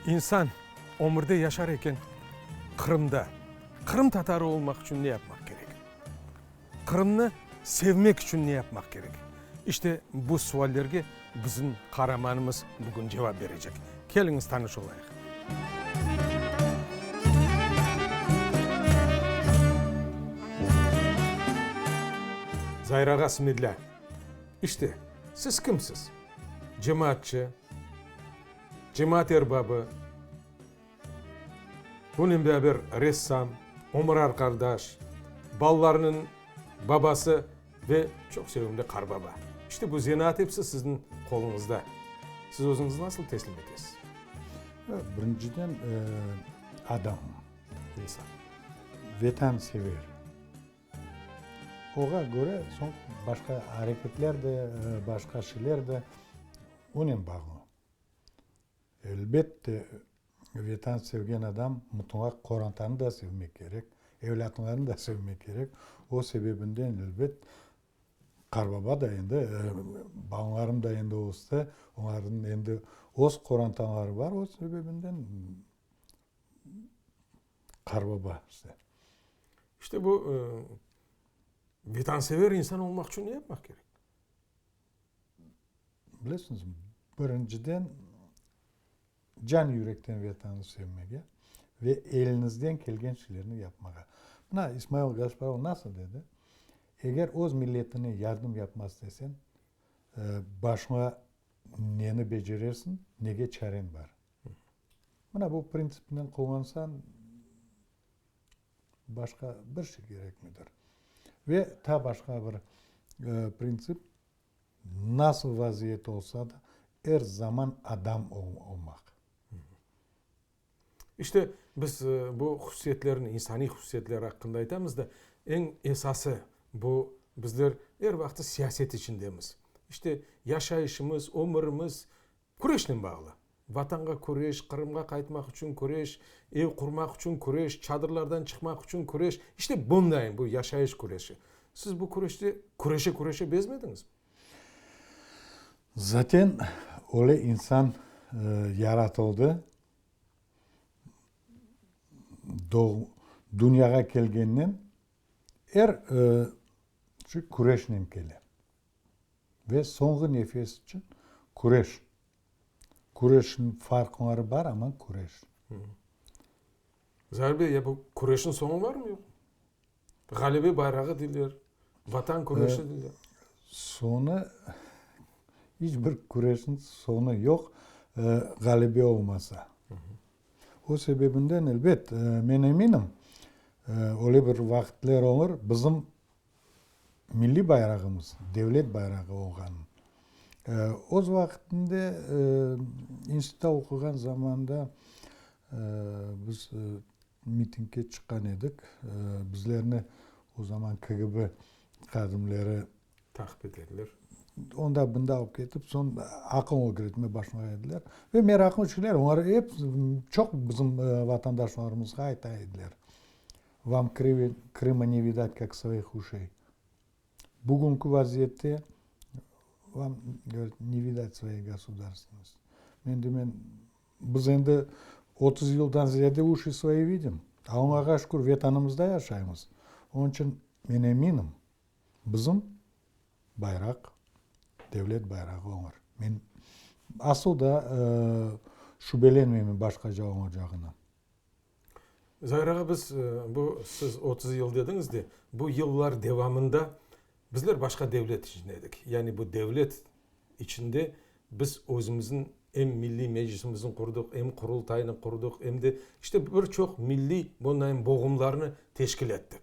İnsan ömürde yaşar eken, Qırımda qırım tatarı olmaq içün ne yapmaq kerek? Qırımnı sevmek içün ne yapmaq kerek? İşte bu suallerge bizim qaramanımız bugün cevap berecek. Keliñiz tanış olayıq. Zair ağa Smedlâ, işte, siz kimsiz? Cemaatçı, cemaat erbabı, bunen beraber ressam, ömür arqardaş, balalarınıñ babası ve çoq sevimli qarbaba. İşte bu zenaat episi sizniñ qoluñızda. Siz özüñizni nasıl teslim etesiz? Birinciden, adam. İnsan. Vetansever. Oğa köre soñ başqa areketler de, başqa şeyler de onen bağlı. Elbette, Vetan sevgen adam mutlaq qorantanı da sevmek kerek, evlâtlarını da sevmek kerek. O sebebinden, elbet, qarbaba da endi, balalarım da endi östi, olarnıñ endi öz qorantaları bar, o sebebinden qarbaba işte. İşte bu vetansever insan olmaq içün ne yapmaq kerek? Bilesiñizmi, birinciden, can yürekten Vetanı sevmege ve eliñizden kelgen şeylerni yapmağa. Mına, İsmail Gasparov nasıl dedi? Eger öz milletine yardım yapmaz desen, başıña neni becerersiñ, nege çareñ bar? Mına bu printsipnen qullansañ, Başqa bir şey kerekmidir. Ve ta başqa bir printsip, nasıl vaziyet olsa da, er zaman adam olmaq. İşte, biz bu hususiyetlerni, insaniy hususiyetler aqqında aytamız da, eñ esası, bu bizler er vaqıt siyaset içindemiz. İşte, yaşayışımız, ömürimiz Küreşnen bağlı. Vatanğa küreş, Qırımğa qaytmaq içün küreş, ev qurmaq içün küreş, çadırlardan çıqmaq içün küreş. İşte bundayım, bu yaşayış küreşi. Siz bu küreşte küreşe-küreşe bezmediñizmi? Zaten öyle insan yaratıldı. Dünyağa kelgennen er şey küreşnen kele. Ve soñğı nefes içün küreş. Küreşniñ farqları bar, amma küreş. Zair bey, ya bu küreşniñ soñu barmı, yoqmı? Ğalebe bayrağı deyler, Vatan küreşi deyler. Soñu, iç bir küreşniñ soñu yoq, ğalebe olmasa. O sebebinden, elbet, men eminim, öyle bir vaqıtler olur, bizim Milliy bayrağımız, devlet bayrağı olğan. Öz vaqtında institutta oquğan zamanda biz mitingge çıqqan edik. Bizlerni o zaman KGB hadimleri Taqip etediler. Onda bunda alıp ketip, soñ aqıl ögretme başlay ediler. Ve meraqlı şeyler, olar ep çoq bizim vatandaşlarımızğa ayta ediler. Vam Krıma ne vidat, kak svoih uşey. Bugünki vaziyette vam, govorit, ne vidat svoey gosudarstvennosti. Men deymen, biz endi 30 yıldan ziyade uşi svoi vidim. Allağa şükür, Vetanımızda yaşaymız. Onıñ içün men eminim, bizim bayraq devlet bayrağı oñur. Men asıl da şübelenmeymen başqaca oñacağına. Zair ağa, biz bu, siz 30 yıl dediñiz de, bu yıllar devamında bizler başqa devlet içinde edik. Yani bu devlet içinde biz özümizniñ em Milliy Meclisimizni qurdıq, em Qurultaynı qurdıq, em de işte bir çoq milliy bundayın boğumlarnı teşkil ettik.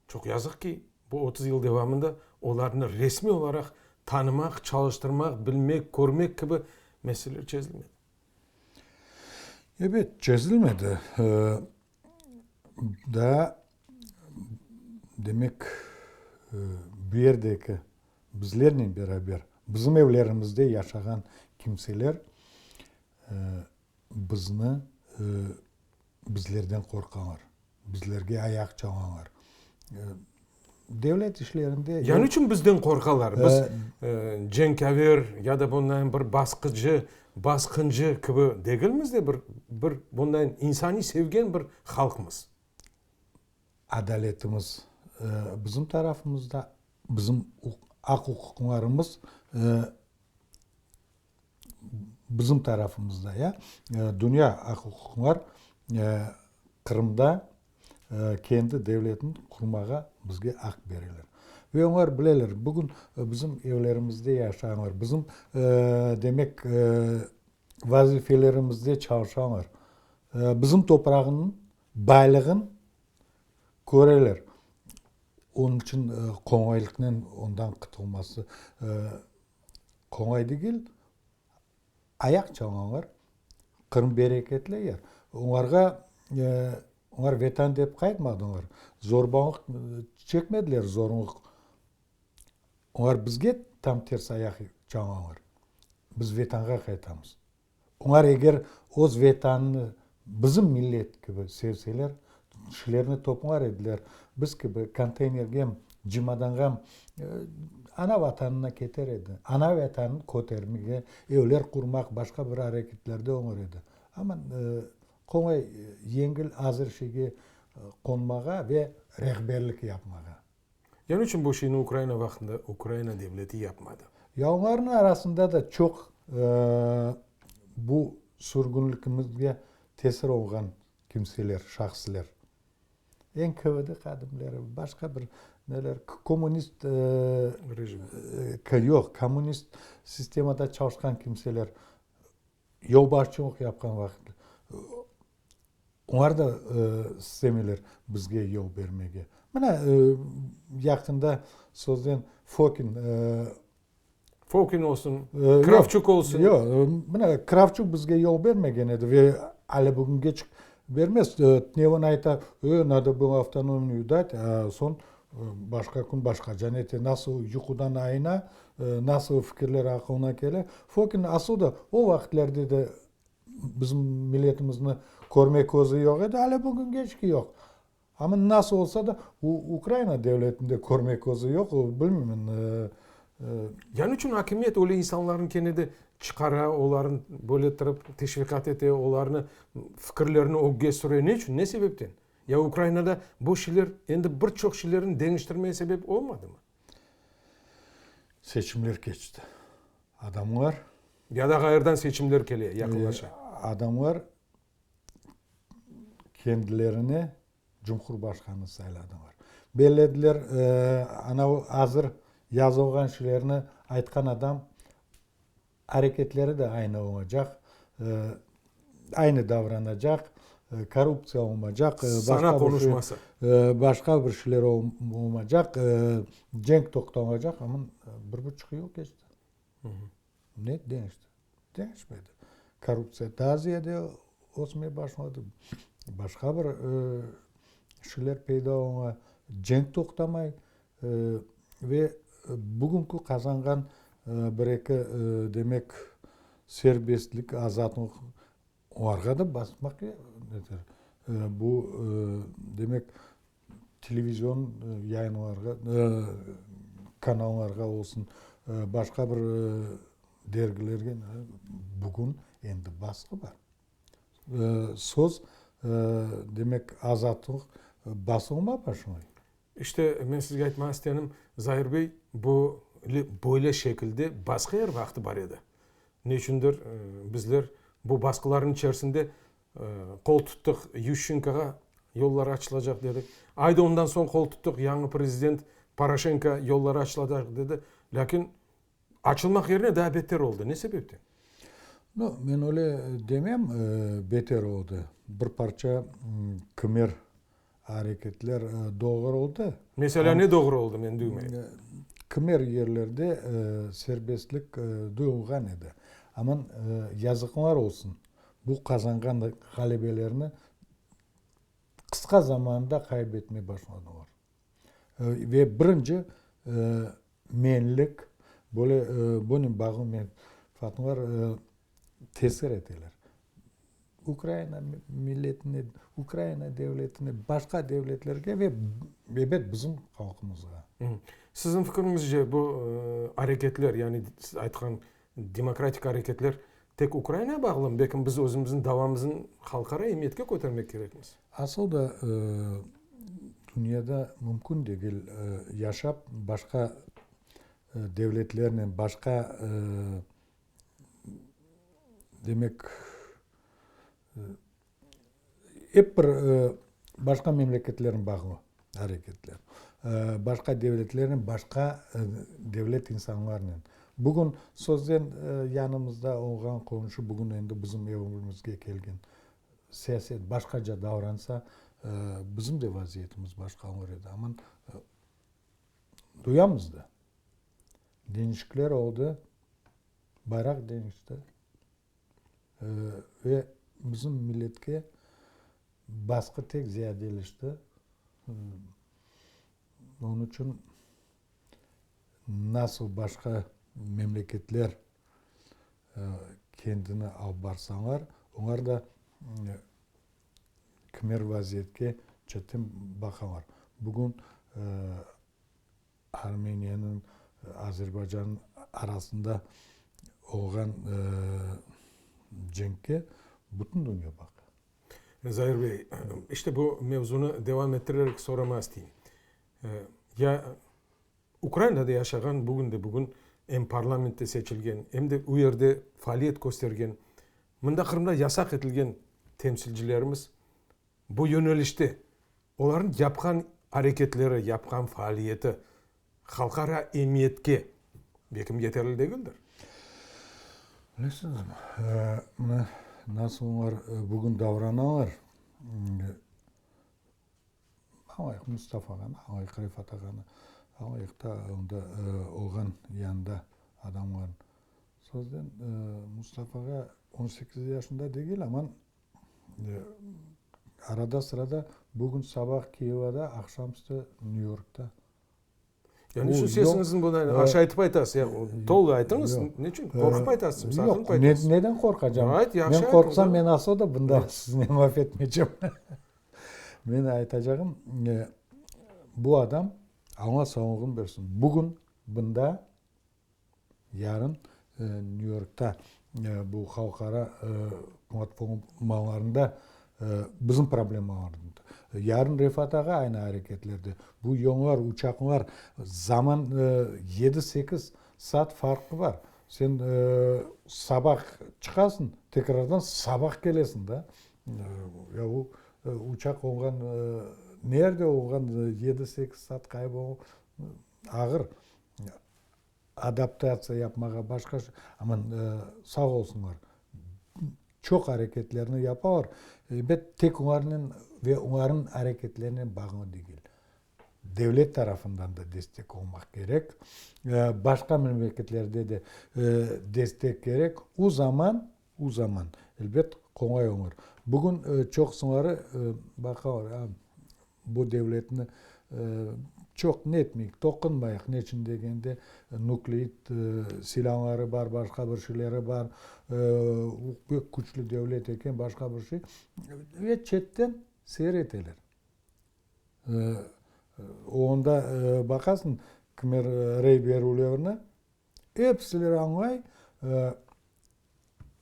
Çoq yazıq ki, bu 30 yıl devamında olarnı resmiy olaraq tanımaq, çalıştırmaq, bilmek, körmek kibi meseleler çezilmedi. Ebet, çezilmedi. Daa, demek, bu yerdeki bizlernen beraber, bizim evlerimizde yaşağan kimseler bizni, bizlerden qorqalar, bizlerge ayaq çalalar. Devlet işlerinde... Ya niçün bizden qorqalar? Biz cenkâver ya da bundan bir basqıcı, basqıncı kibi degilmiz de, bir, bir bundan insaniy sevgen bir halqmız. Adaletimiz bizim tarafımızda, bizim aq-uquqlarımız bizim tarafımızda, ya, dünya aq-uquqlar Qırımda kendi devletini qurmağa bizge aq bereler. Ve onlar bileler, bugün bizim evlerimizde yaşağanlar, bizim, demek, vazifelerimizde çalışanlar, bizim toprağınıñ baylığın köreler. Onıñ içün qoñaylıqnen ondan qutulması Qoñay degil, ayaq çalğanlar. Qırım bereketli yer. Olarğa, olar Vetan dep qaytmadılar. Zorbalıq çekmediler, zorluq. Olar bizge tam tersi ayaq çalğanlar. Biz Vetanğa qaytamız. Olar eger öz Vetanını bizim millet kibi sevseler, tişlerini toplar ediler, biz kibi konteynerge, cemadanğa, ana Vatanına keter edi. Ana Vatanını kötermege, evler qurmaq, başqa bir areketlerde olur edi. Amma qolay, yengil, azır şeyge qonmağa ve rehberlik yapmağa. Ya niçün bu şeyni Ukraina vaqtında Ukraina devleti yapmadı? Ya onlarnıñ arasında da çoq bu sürgünlikimizge tesir olğan kimseler, şahsler. NKVD hadimleri, başqa bir neler, kommunist rejim, yoq, kommunist sistemada çalışqan kimseler, yolbaşçılıq yapqan vaqıt, Olar da istemeler bizge yol bermege. Mına, yaqında sözden Fokin. Fokin olsun, Kravçuk olsun. Yoq, mına, Kravçuk bizge yol bermegen edi ve ale bugüngeç bermez. Tünevin ayta, e, nado bylo avtonomiyu dat, a soñ başqa kün başqacan ete. Nasıl yuqudan ayına, nasıl fikirler aqılına kele. Fokin asıl da o vaqıtlarda da Bizim milletimizni körme közü yoq edi, ale bugüngeç ki yoq. Amma nasıl olsa da, Ukraina devletinde körme közü yoq, bilmeymen. Ya niçün akimiyet öyle insanlarnı kene de çıqara, olarnı böyle ettirip teşviqat ete, olarnı fikirlerini ögge süre? Neçün, ne sebepten? Ya Ukrainada bu şeyler endi bir çoq şeylerni deñiştirmeye sebep olmadımı? Seçimler keçti. Adamlar. Ya da ğayırdan seçimler kele, yaqınlaşa. Adamlar kendilerine cumhurbaşqanı sayladılar. Bellediler, anavı azır yazılğan şeylerni aytqan adam areketleri de aynı olacaq, aynı davranacaq, korruptsiya olmacaq, Sana qonuşması. başqa bir şeyler olmacaq, cenk toqtalacaq, amma bir buçuq yıl keçti. Ne deñişti? Deñişmedi. Korruptsiya daa ziyade ösmeye başladı. Başqa bir şeyler peyda ola, cenk toqtamay ve bugünki qazanğan bir-eki, demek, serbestlik, azatlıq olarğa da basmaq bu, demek, televizion yayınlarğa, kanallarğa olsun, başqa bir dergilerge bugün endi basqı bar. Söz, demek, azatlıq basılma başlay. İşte, men sizge aytmağa istenim, Zair bey, bu böyle şekilde basqı er vaqtı bar edi. Ne içündir bizler bu basqılarnıñ içerisinde qol tuttıq, Yuşçenkoğa yollar açılacaq dedik. Ayda ondan soñ qol tuttıq, yañı prezident Poroşenko yollar açılacaq dedi. Lâkin açılmaq yerine daa beter oldı. Ne sebepten? No, men öyle demem, beter oldı. Bir parça kimer areketler doğru oldı. Meselâ, ne doğru oldı, men duymay. Kimer yerlerde serbestlik duyulğan edi. Aman, yazıqlar olsun, bu qazanğan ğalebelerni qısqa zamanda qayb etmey başladılar. Ve birinci menlik, böyle bunen bağlı menfaatlar tesir eteler. Ukraina milletine, Ukraina devletine, başqa devletlerge ve, ebet, bizim halqımızğa. Siziñ fikiriñizce, bu areketler, yani siz aytqan demokratik areketler tek Ukrainaya bağlımı, belkim biz özümizniñ davamıznı halqara emiyetke kötermek kerekmiz? Asıl da, dünyada mümkün degil yaşap, başqa devletlernen, başqa, demek, ep bir başqa memleketlernen bağlı areketler, başqa devletlernen, başqa devlet insanlarnen. Bugün sözden yanımızda olğan qonşu bugün endi bizim evimizge kelgen siyaset başqaca davransa, bizim de vaziyetimiz başqa olur edi. Aman, duyamız da, deñişikler oldı, bayraq deñişti. Ve bizim milletke basqı tek ziyadeleşti. Onıñ içün nasıl başqa memleketler kendini alıp barsalar, olar da kimer vaziyetke çetten baqalar. Bugün Armeniyanıñ, Azerbaycannıñ arasında olğan cenkke bütün dünya baqa. Zair bey, işte bu mevzunı devam ettirerek sorama isteyim. Ya Ukrainada yaşağan, bugün de bugün em parlamentte seçilgen, em de u yerde faaliyet köstergen, mında Qırımda yasaq etilgen temsilcilerimiz Bu yönelişte olarnıñ yapqan areketleri, yapqan faaliyeti halqara emiyetke belkim yeterli degildir? Bilesiñizmi, mına nasıl olar bugün davranalar, alayıq Mustafa ağanı, alayıq Refat ağanı, alayıq da onda olğan yanında adamlarnı. Sözden Mustafa ağa on sekiz yaşında degil, aman Arada-sırada bugün sabah Kiyevada, aqşam üstü Nyu-Yorkta. Yani şu sesiñizni bundan aşaytıp aytasız, ya tolu aytıñız, neçün qorqıp aytasız, saqınıp aytasız? Yoq, neden qorqacam? Ayt, yahşı Men qorqsam, men asıl da bunda siznen laf etmeycem. Men aytacağım, bu adam, Alla sağlığın bersin, bugün bunda Yarın Nyu-Yorkta bu halqara platformalarında bizim problemalarnı, yarın Refat ağa aynı areketlerde, bu yollar, uçaqlar, zaman yedi-sekiz saat farqı bar. Sen sabah çıqasıñ, tekrardan sabah kelesiñ da. Ya bu uçaq olğan, nerde olğan yedi-sekiz saat qaybolıp, ağır. Adaptatsiya yapmağa başqa, aman, sağ olsunlar, çoq areketlerni yapalar. Elbet, tek olarnen ve olarnıñ areketlerinen bağlı degil. Devlet tarafından da destek olmaq kerek, başqa memleketlerde de destek kerek. O zaman, o zaman, elbet, qolay olur. Bugün çoqsuları baqalar, Bu devletni çoq netmeyik, toqunmayıq, neçün degende, nukleid silâları bar, başqa bir şeyleri bar, o pek küçlü devlet eken, başqa bir şey. Ve çetten seyir eteler. Onda baqasıñ, kimer rey berüvlerni, episileri añlay,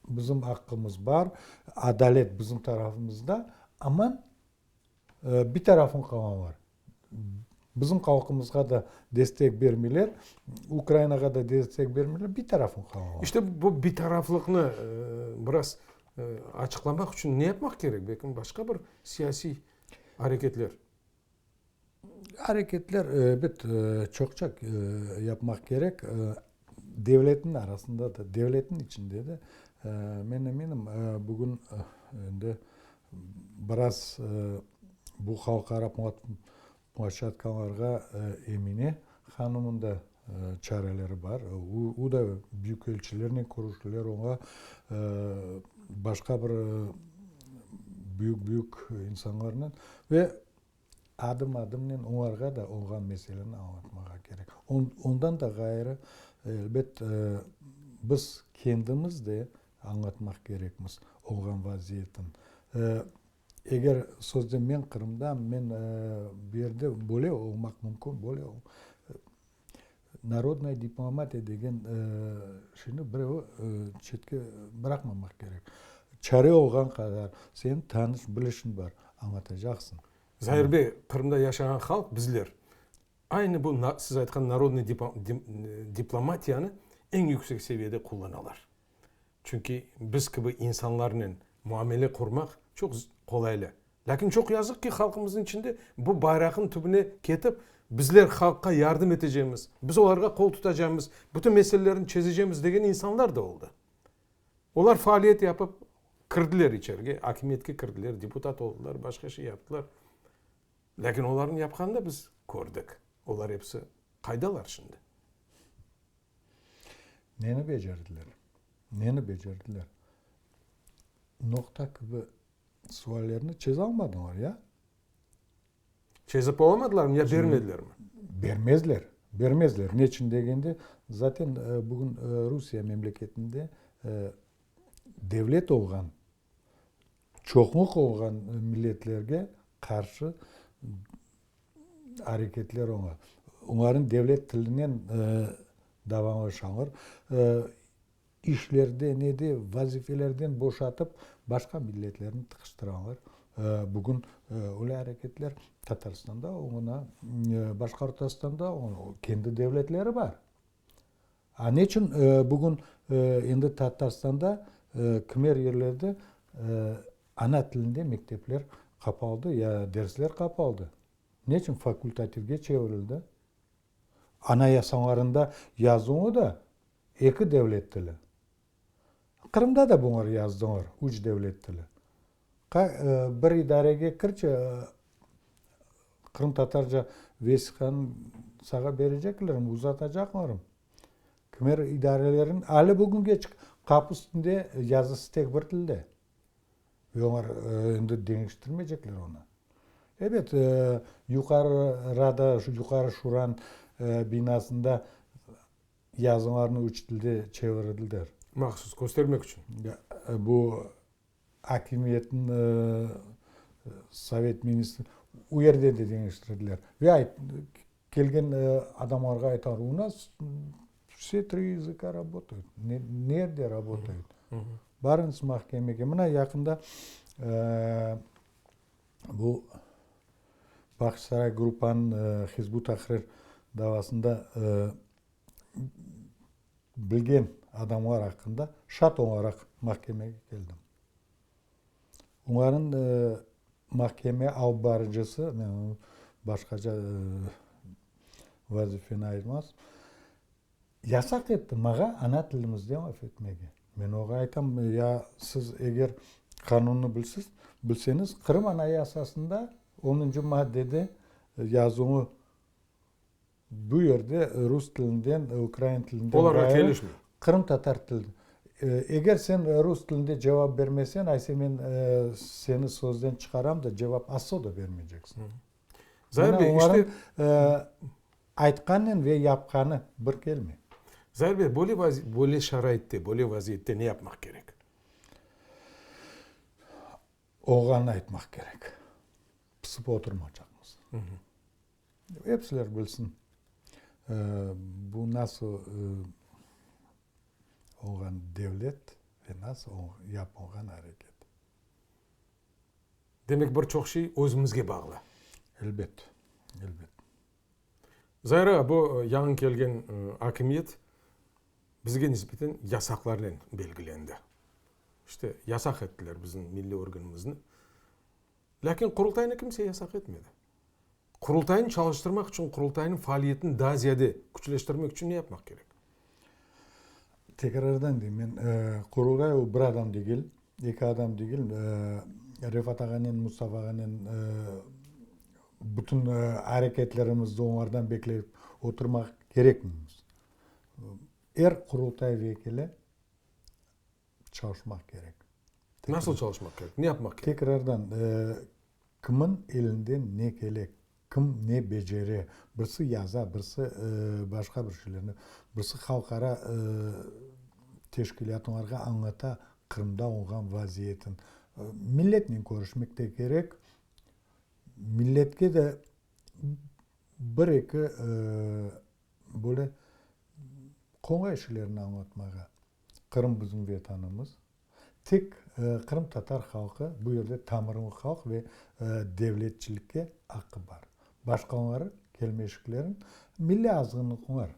bizim aqqımız bar, adalet bizim tarafımızda, aman Bir tarafın qalalar. Bizim halqımızğa da destek bermeyler, Ukrainağa da destek bermeyler, bir tarafın qalalar. İşte bu bitaraflıqnı biraz açıqlamaq içün ne yapmaq kerek? Belki başqa bir siyasiy areketler? Areketler, ebet, çoqça yapmaq kerek. Devletniñ arasında da, devletniñ içinde de, men eminim, bugün endi biraz bu halqara ploşçadkalarğa Emine hanımnıñ da çareleri bar. O da büyükelçilernen körüştiler, oña başqa bir büyük-büyük insanlarnen ve Adım-adımnen olarğa da olğan meseleni añlatmağa kerek. Ondan da ğayrı, elbet, biz kendimiz de. Añlatmaq kerekmiz olğan vaziyetin. Eger sözde men Qırımdam, men bu yerde böyle olmaq mümkün, böyle Narodnaya diplomatiya degen şeyni birevi çetke bıraqmamaq kerek. Çare olğan qadar, seniñ tanış bilişiñ bar, añlatacaqsıñ. Zair bey, Qırımda yaşağan halq, bizler, aynı bu siz aytqan narodnıy diplomatiyanı eñ yüksek seviyede qullanalar. Çünki biz kibi insanlarnen muamele qurmaq çoq qolaylı. Lâkin çoq yazıq ki, halqımıznıñ içinde bu bayraqnıñ tübüne ketip, bizler halqqa yardım etecemiz, biz olarğa qol tutacamız, bütün meselelerni çezecemiz degen insanlar da oldı. Olar faaliyet yapıp, kirdiler içerige, akimiyetke kirdiler, deputat oldılar, başqa şey yaptılar. Lâkin olarnıñ yapqanını da biz kördik. Olar episi qaydalar şimdi? Neni becerdiler? Neni becerdiler? Noqta kibi suallerni çezalmadılar, ya? Çezip olamadılarmı, ya bermedilermi? Bermezler, bermezler. Neçün degende, zaten bugün Rusiye memleketinde devlet olğan, çoqluq olğan milletlerge qarşı areketler ola. Onların devlet tilinen davalaşalar. İşlerde, nede, vazifelerden boşatıp, başqa milletlerni tıqıştıralar. Bugün öyle areketler Tatarstanda oña, Başqortostanda kendi devletleri bar. A neçün bugün endi Tatarstanda kimer yerlerde ana tilinde mektepler qapaldı ya dersler qapaldı? Neçün fakultativge çevirildi? Anayasalarında yazuvı da eki devlet tili. Qırımda da buñar yazdılar, üç devlet tili. Bir idarege kirçi, qırımtatarca vesiqanı sağa bereceklermi, uzatacaqlarmı? Kimer idarelerin ali bugüngeç qapı üstünde yazısı tek bir tilde. Ve olar endi deñiştirmeycekler onı. Ebet, Yuqarı Rada, Yuqarı Şuranıñ binasında yazılarnı üç tilde çevirildiler. Mahsus köstermek içün. Bu akimiyetniñ sovet ministri, o yerde de deñiştirdiler. Ve kelgen adamlarğa aytalar, u nas vse tri yazıka rabotayut. Nerde rabotayut? Barıñız mahkemege. Mına yaqında bu Bağçasaray gruppanıñ Hizb ut-Tahrir davasında bilgen adamlar aqqında şat olaraq mahkemege keldim. Onların mahkeme alıp barıcısı, men onı başqaca vazifeni aytmaz, yasaq etti mağa ana tilimizde laf etmege. Men oğa aytam, ya siz eger qanunnı bilsiz, bilseñiz, Qırım Anayasasında onuncı maddede yazuvı Bu yerde rus tilinden, ukrain tilinden Olarğa ğayrı kelişmey. qırımtatar tili. Eger sen rus tilinde cevap bermesen, aysa men seni sözden çıqaram da, cevap asıl da bermeyceksiñ. Zair bey, işte. Onların aytqanınen ve yapqanı bir kelmey. Zair bey, böyle böyle şaraitte, böyle vaziyette ne yapmaq kerek? Olğanını aytmaq kerek. Pısıp oturmacaqmız. Epsiler bilsin, bu nasıl olğan devlet ve nasıl yapılğan areket. Demek, bir çoq şey özümizge bağlı. Elbet, elbet. Zair ağa, bu yañı kelgen akimiyet bizge nisbeten yasaqlarnen belgilendi. İşte, yasaq ettiler bizim milliy organımıznı. Lâkin Qurultaynı kimse yasaq etmedi. Qurultaynı çalıştırmaq içün, Qurultaynıñ faaliyetini daa ziyade küçleştirmek içün ne yapmaq kerek? Tekrardan deyim, men, Qurultay o bir adam degil, eki adam degil, Refat ağanen, Mustafa ağanen bütün areketlerimizni olardan beklep oturmaq kerekmimiz. Er Qurultay vekili çalışmaq kerek. Nasıl çalışmaq kerek? Ne yapmaq kerek? Tekrardan, kimin elinden ne kele, kim ne becere, birisi yaza, birisi başqa bir şeylerni, birisi halqara teşkilâtlarğa añlata. Qırımda olğan vaziyetin. Milletnen körüşmek de kerek. Milletke de bir-eki böyle qolay şeylerni añlatmağa. Qırım bizim Vetanımız. Tek qırımtatar halqı bu yerde tamırlı halq ve devletçilikke aqqı bar. Başqaları, kelmeşiklerin, milliy azğınlıqlar.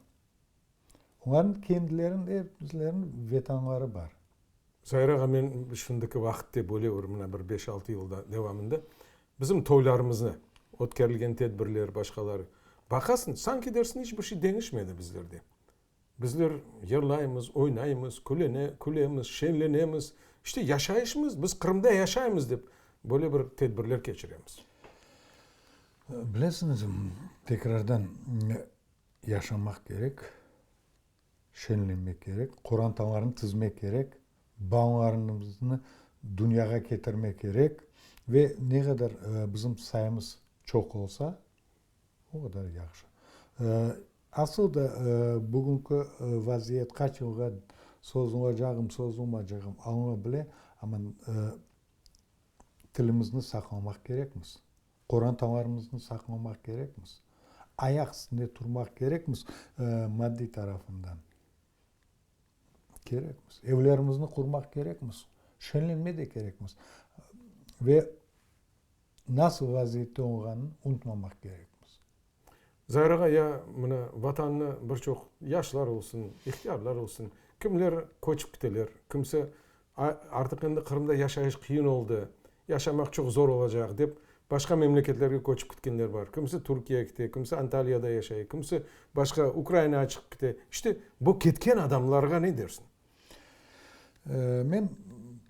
Olarnıñ kendileriniñ episileriniñ Vetanları bar. Zair ağa, men şimdiki vaqıtte böyle bir mına bir beş-altı yılda devamında bizim toylarımıznı, ötkerilgen tedbirler, başqaları, baqasıñ, sanki dersiñ iç bir şey deñişmedi bizlerde. Bizler yırlaymız, oynaymız, külene, külemiz, şeñlenemiz. İşte, yaşayışımız, biz Qırımda yaşaymız dep, böyle bir tedbirler keçiremiz. Bilesiñiz, tekrardan yaşamaq kerek, şeñlenmek kerek, qorantalarnı tizmek kerek, balalarımıznı dünyağa ketirmek kerek ve ne qadar bizim sayımız çoq olsa, O qadar yahşı. Asıl da bugünki vaziyet qaç yılğa sozulacağım, sozulmaycağım Alla bile, amma tilimizni saqlamaq kerekmiz, qorantalarımıznı saqlamaq kerekmiz, ayaq üstünde turmaq kerekmiz maddiy tarafından. Kerekmiz. Evlerimizni qurmaq kerekmiz, şenlenme de kerekmiz. Ve Nasıl vaziyette olğanını unutmamaq kerekmiz. Zair ağa, ya mına Vatannı bir çoq yaşlar olsun, ihtiyarlar olsun, kimler köçip kiteler, kimse artıq endi Qırımda yaşayış qıyın oldı, yaşamaq çoq zor olacaq dep başqa memleketlerge köçip kitkenler bar. Kimse Türkiyege kite, kimse Antaliyada yaşay, kimse başqa Ukrainağa çıqıp kite. İşte, bu ketken adamlarğa ne dersiñ? Men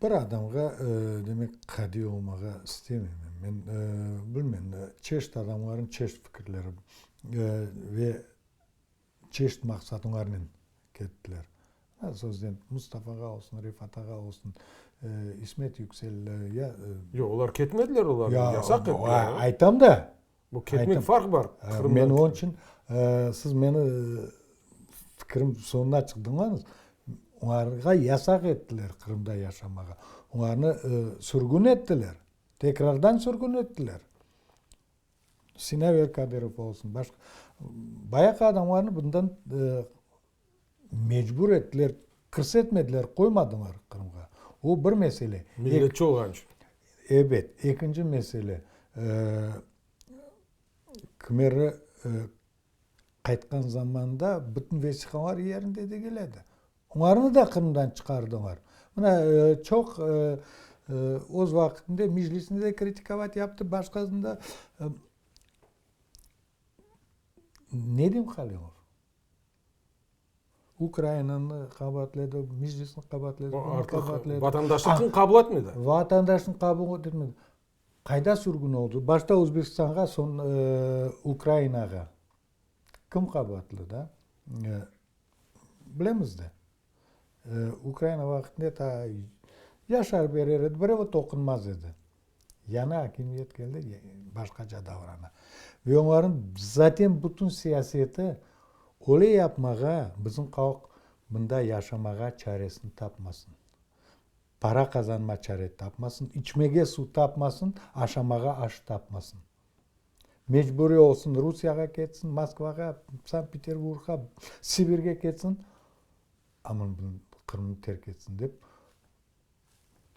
bir adamğa, demek, qadiy olmağa istemeymen. Men bilmem, çeşit adamlarnıñ çeşit fikirleri ve çeşit maqsatlarnen kettiler. Sözden, Mustafa ağa olsun, Refat ağa olsun, İsmet Yüksel, ya. Yoq, olar ketmediler, olar yasaq ettiler. Aytam da. Bu ketmek farq bar. Men onıñ içün, siz meni fikrim soñuna çıqıp diñlañız. Olarğa yasaq ettiler Qırımda yaşamağa. Olarnı sürgün ettiler. Tekrardan sürgün ettiler. Sinaver Kadırov olsun, başqa. Bayağı adamlarnı bundan mecbur ettiler, kirsetmediler, qoymadılar Qırımğa. O bir mesele. Milletçi olğan içün. Ebet. Ekinci mesele, kimeri qaytqan zamanda bütün vesiqalar yerinde degil edi. Olarnı da Qırımdan çıqardılar. Mına, çoq öz vaqtında Meclisni de kritikovat yaptı, başqasını da. Nedim Halilov Ukrainanı qabaatladı, Meclisni qabaatladı, bunı qabaatladı. Vatandaşlıqnı qabul etmedi. Vatandaşlıqnı qabul etmedi. Qayda sürgün oldı? Başta Özbekistanğa, soñ Ukrainağa. Kim qabaatlı da? Bilemiz de. Ukraina vaqtında ta yaşar berer edi, birevi toqunmaz edi. Yañı akimiyet keldi, başqaca davrana. Ve onlarnıñ zaten bütün siyaseti öyle yapmağa, bizim halq mında yaşamağa çaresini tapmasın. Para qazanma çare tapmasın, içmege suv tapmasın, aşamağa aş tapmasın. Mecburiy olsun Rusiyağa ketsin, Moskvağa, Sankt-Peterburgğa, Sibirge ketsin, amma Qırımnı terk etsin dep,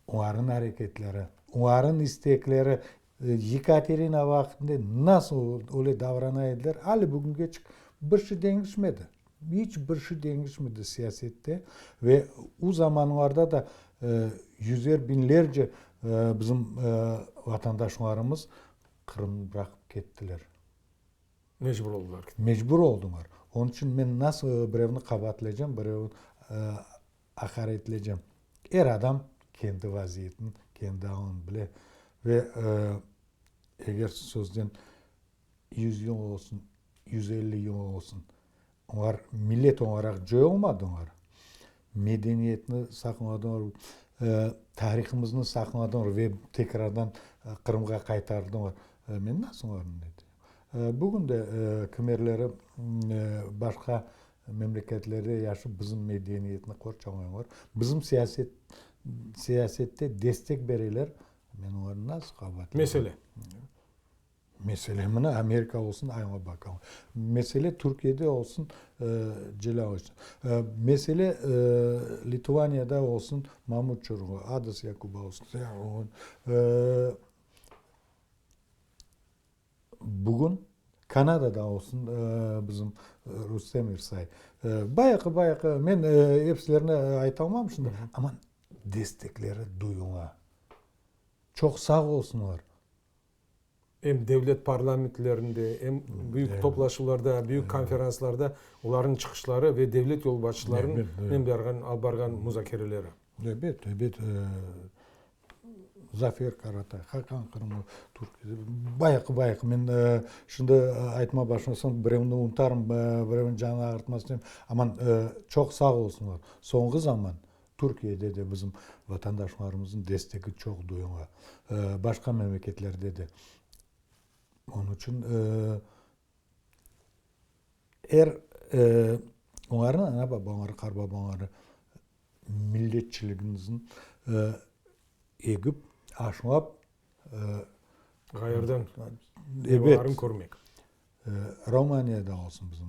olarnıñ areketleri, olarnıñ istekleri, Yekaterina vaqtında nasıl öyle davrana ediler, ali bugüngeçik bir şey deñişmedi. İç bir şey deñişmedi siyasette ve o zamanlarda da yüzer biñlerce bizim vatandaşlarımız Qırımnı bıraqıp kettiler. Mecbur oldılar. Mecbur oldılar. Onıñ içün men nasıl birevni qabaatlaycam, birevni aqaretlecem? Er adam kendi vaziyetini, kendi alını bile. Ve eger sözden 100 yıl olsun, 150 yıl olsun, olar millet olaraq coyulmadılar, medeniyetni saqladılar, tarihımıznı saqladılar ve tekrardan Qırımğa qaytardılar. Men nasıl olarnı ne deyim? Bugün de kimerleri başqa memleketlerde yaşıp bizim medeniyetni qorçalaylar. Bizim siyaset. siyasette destek bereler, men olarnı nasıl qabaatlayım? Mesele. Mesele mına Amerika olsun, ayma bakalım. Mesele Türkiyede olsun, Celâl olsun. Mesele Litvaniyada olsun, Mamut Çurlu, Adas Yakubauskas. Bugün Kanadada olsun bizim Rustem İrsay. Bayağı, bayağı, men episilerini aytalmam şimdi, amma destekleri duyula. Çoq sağ olsunlar. Em devlet parlamentlerinde, em büyük toplaşuvlarda, büyük konferanslarda olarnıñ çıqışları ve devlet yolbaşçılarınen barğan, alıp barğan muzakereleri. Ebet, ebet. Zafer Karatay, Hakan Qırımlı, bayağı, bayağı. Men şimdi aytma başlasam, birevni unutarım, birevniñ canını ağırtmaz istemem. Aman, çoq sağ olsunlar. Soñğı zaman Türkiyede de bizim vatandaşlarımıznıñ destegi çoq duyula, başqa memleketlerde de. Onıñ içün er olarnıñ ana-babaları, qartbabaları milletçiligimizni egip, aşlap, Ğayırdan meyvalarını körmek. Romaniyada olsun bizim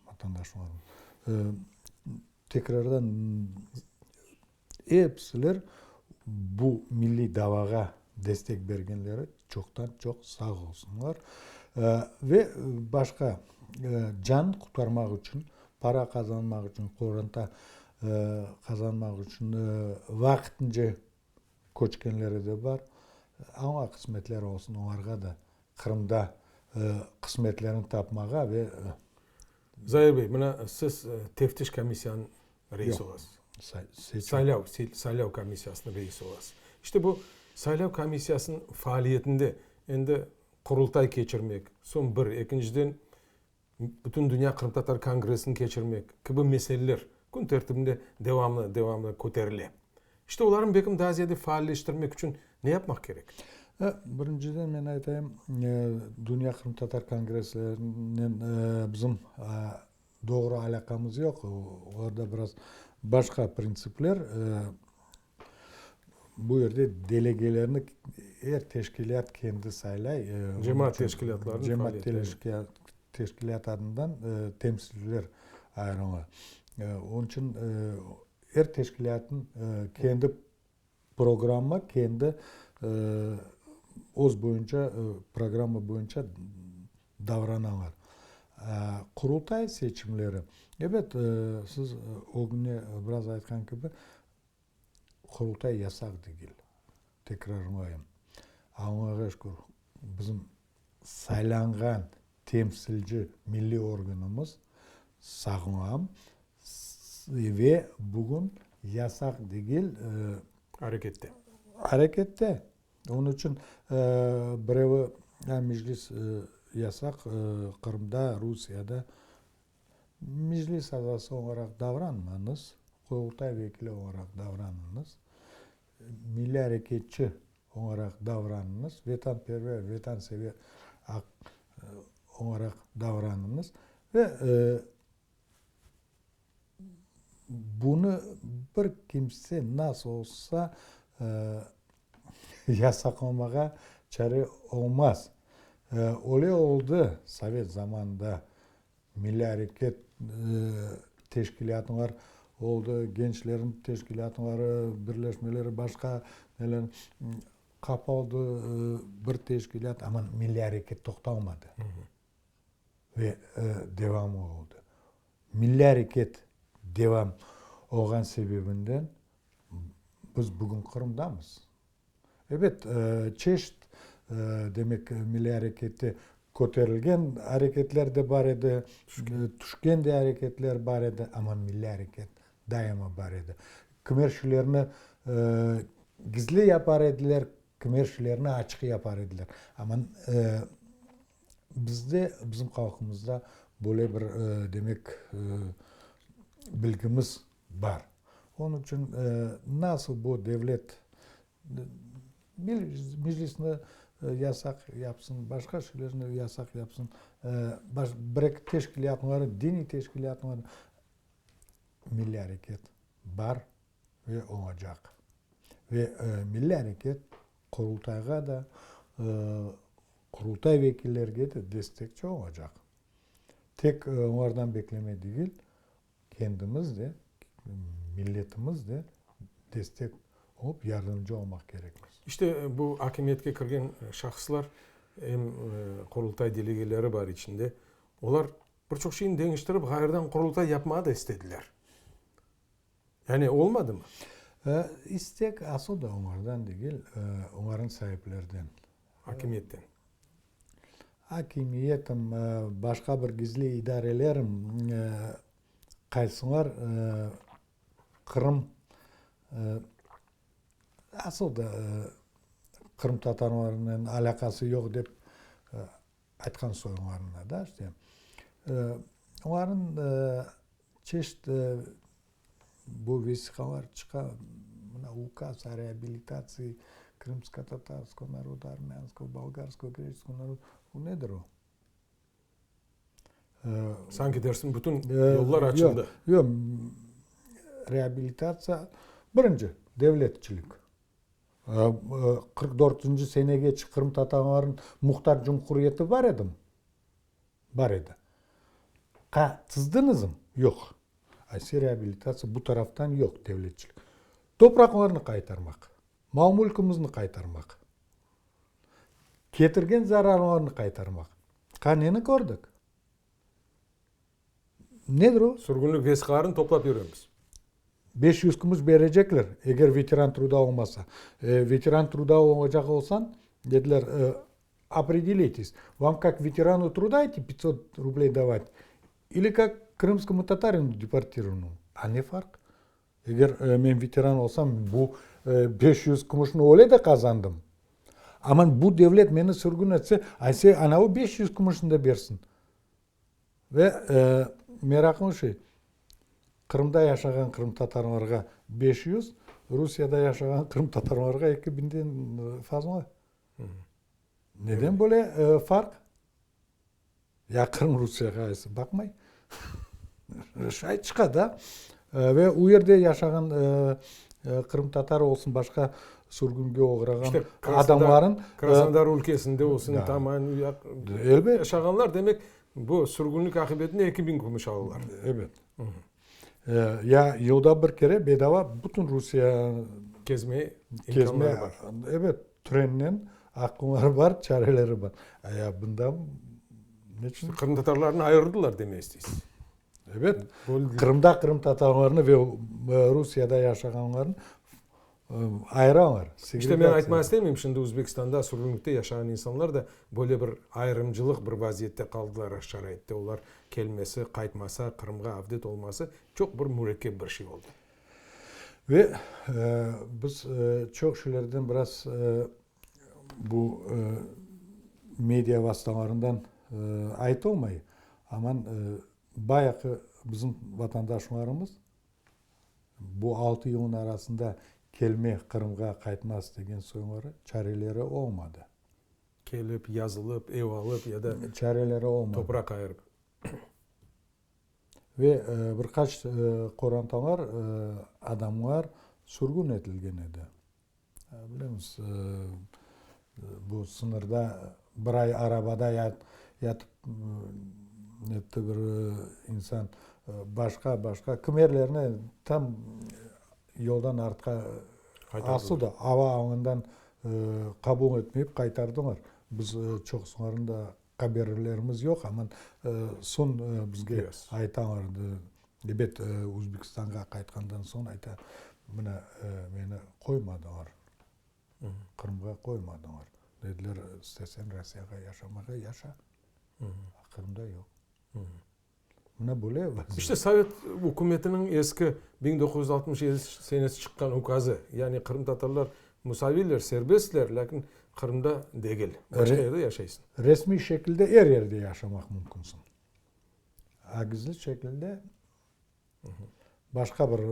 vatandaşlarımız. Tekrardan episiler bu milliy davağa destek bergenleri çoqtan-çoq sağ olsunlar. Ve başqa can qurtarmaq içün, para qazanmaq içün, qoranta qazanmaq içün vaqtınca köçkenleri de bar. Aña qısmetler olsun, olarğa da Qırımda qısmetlerini tapmağa ve. Zair bey, mına siz Teftiş komissiyanıñ reisi olasız. Saylav, saylav komissiyasınıñ reisi olasız. İşte bu saylav komissiyasınıñ faaliyetinde endi Qurultay keçirmek, soñ bir, ekinciden Bütün Dünya Qırımtatar Kongressini keçirmek kibi meseleler kün tertibinde devamlı, devamlı köterile. İşte olarnı belkim daa ziyade faalleştirmek içün ne yapmaq kerek? Birinciden men aytayım, Dünya Qırımtatar Kongresslerinen bizim doğru alâqamız yoq, olarda biraz başqa printsipler. Bu yerde delegelerni er teşkilât kendi saylay. Cemaat teşkilâtlarınıñ Cemaat teşkilât adından temsilciler ayırıla. Onıñ içün er teşkilâtnıñ kendi programma, kendi öz boyunca, programma boyunca davranalar. Qurultay seçimleri, ebet, siz ögüne biraz aytqan kibi, Qurultay yasaq degil, tekrarlayım. Allağa şükür, bizim saylanğan temsilci milliy organımız sağlam ve bugün yasaq degil. Arekette. Arekette. Onıñ içün birevi Meclis yasaq Qırımda, Rusiyada. Meclis azası olaraq davranmañız, Qurultay vekili olaraq davranıñız, milliy areketçi olaraq davranıñız, vetanperver, vetansever olaraq davranıñız ve bunı bir kimse nasıl olsa yasaqlamağa çare olmaz. Öyle oldı sovet zamanında. Milliy areket teşkilâtlar oldı, gençlerniñ teşkilâtları, birleşmeleri, başqa neler qapaldı bir teşkilât, amma milliy areket toqtalmadı ve devamı oldı. Milliy areket devam olğan sebebinden biz bugün Qırımdamız. Ebet, çeşit, demek, milliy arekette köterilgen areketler de bar edi, tüşken de areketler bar edi, amma milliy areket daima bar edi. Kimer şeylerni gizli yapar ediler, kimer şeylerni açıq yapar ediler. Amma bizde, bizim halqımızda böyle bir, demek, bilgimiz bar. Onıñ içün nasıl bu devlet Meclisni yasaq yapsın, başqa şeylerni yasaq yapsın, bir-eki teşkilâtları, diniy teşkilâtları, milliy areket bar. Ve olacaq. Ve milliy areket Qurultayğa da, Qurultay vekillerge de destekçi olacaq. Tek olardan bekleme degil, kendimiz de, milletimiz de destek olıp, yardımcı olmaq kerekmiz. İşte, bu akimiyetke kirgen şahıslar, em Qurultay delegeleri bar içinde, olar bir çoq şeyni deñiştirip, ğayrıdan Qurultay yapmağa da istediler. Yani olmadımı? İstek asıl da olardan degil, olarnıñ saiplerden. Akimiyetten. Akimiyetim, başqa bir gizli idarelerim, qaysılar Qırım, asıl da qırımtatarlarnen alâqası yoq dep aytqan soylarına da, işte, olarnıñ çeşit bu vesiqalar çıqa, mına Ukaz o reabilitatsii krımskotatarskogo naroda, armânskogo, bolgarskogo, greçeskogo naroda, bu nedir o? Sanki dersiñ bütün yollar açıldı. Yoq, yoq, reabilitatsiya, birinci, devletçilik. 44 dörtünci senegeçe qırımtatarlarnıñ muhtar cumhuriyeti bar edimi? Bar edi. Qa, tizdiñizmi? Yoq. Ayse reabilitatsiya bu taraftan yoq, devletçilik. Topraqlarnı qaytarmaq, mal-mülkimizni qaytarmaq, ketirgen zararlarnı qaytarmaq. Qa, neni kördik? Nedir o? Sürgünlik vesiqalarını toplap yüremiz. 500 kümüş berecekler, eger veteran truda olmasa. Veteran truda olacaq olsañ, dediler, opredelitесь, vam kak veteranu truda eti pyatsot rubley davat, ili kak krımskomu tatarinu deportirovannomu? A ne farq? Eger men veteran olsam, bu 500 kümüşni öyle de qazandım. Aman bu devlet meni sürgün etse, ayse anavı 500 kümüşni de bersin. Ve meraqlı şey, Qırımda yaşağan qırımtatarlarğa 500, Rusiyada yaşağan qırımtatarlarğa eki biñden fazla. Neden böyle farq? Ya Qırım Rusiyağa aysa baqmay. Şay çıqa da. Ve o yerde yaşağan qırımtatar olsun, başqa sürgünge oğrağan İşte adamların Krasnodar ülkesinde olsun, Taman, Elbet. yaşağanlar, demek, bu sürgünlik aqibetinde 2000 kümüş alalar. Ebet. Ya yılda bir kere bedava bütün Rusiya Kezmeye imkânları bar. Ebet, trennen aqqları bar, çareleri bar. A ya bunda neçün? Qırımtatarlarnı ayırdılar demey isteysiz. Ebet, Qırımda qırımtatarlarnı ve Rusiyada yaşağanlarnı ayıralar. İşte men aytmağa istemeyim, şimdi Özbekistanda sürgünlikte yaşağan insanlar da böyle bir ayırımcılıq bir vaziyette qaldılar, şaraitte olar kelmesi, qaytmasa, Qırımğa avdet olması çoq bir mürekkep bir şey oldı. Ve biz çoq şeylerden biraz bu media vastalarından aytılmay, aman bayağı bizim vatandaşlarımız bu altı yılnıñ arasında kelme, Qırımğa qaytmaz degen soyları, çareleri olmadı. Kelip, yazılıp, ev alıp ya da çareleri olmadı. Topraq ayırıp. Ve bir qaç qorantalar, adamlar sürgün etilgen edi. Bilemiz, bu sıñırda bir ay arabada yatıp netti bir insan, başqa, başqa kimerlerni tam yoldan artqa asıl da ava alanından qabul etmeyip qaytardılar. Biz çoqusılarnı da haberlerimiz yoq, amma soñ bizge aytalar, ebet, Özbekistanğa qaytqandan soñ ayta, mına meni qoymadılar, Qırımğa qoymadılar. Dediler, isteseñ Rossiyağa yaşamağa yaşa, Qırımda yoq. Mına böyle vaziyet. İşte Sovet ükümetiniñ eski 1967 senesi çıqqan ukazı, yani qırımtatarlar musaviyler, serbestler, lâkin Qırımda degil, başqa yerde yaşaysıñ. Resmiy şekilde er yerde yaşamaq mümkünsiñ. A gizli şekilde başqa bir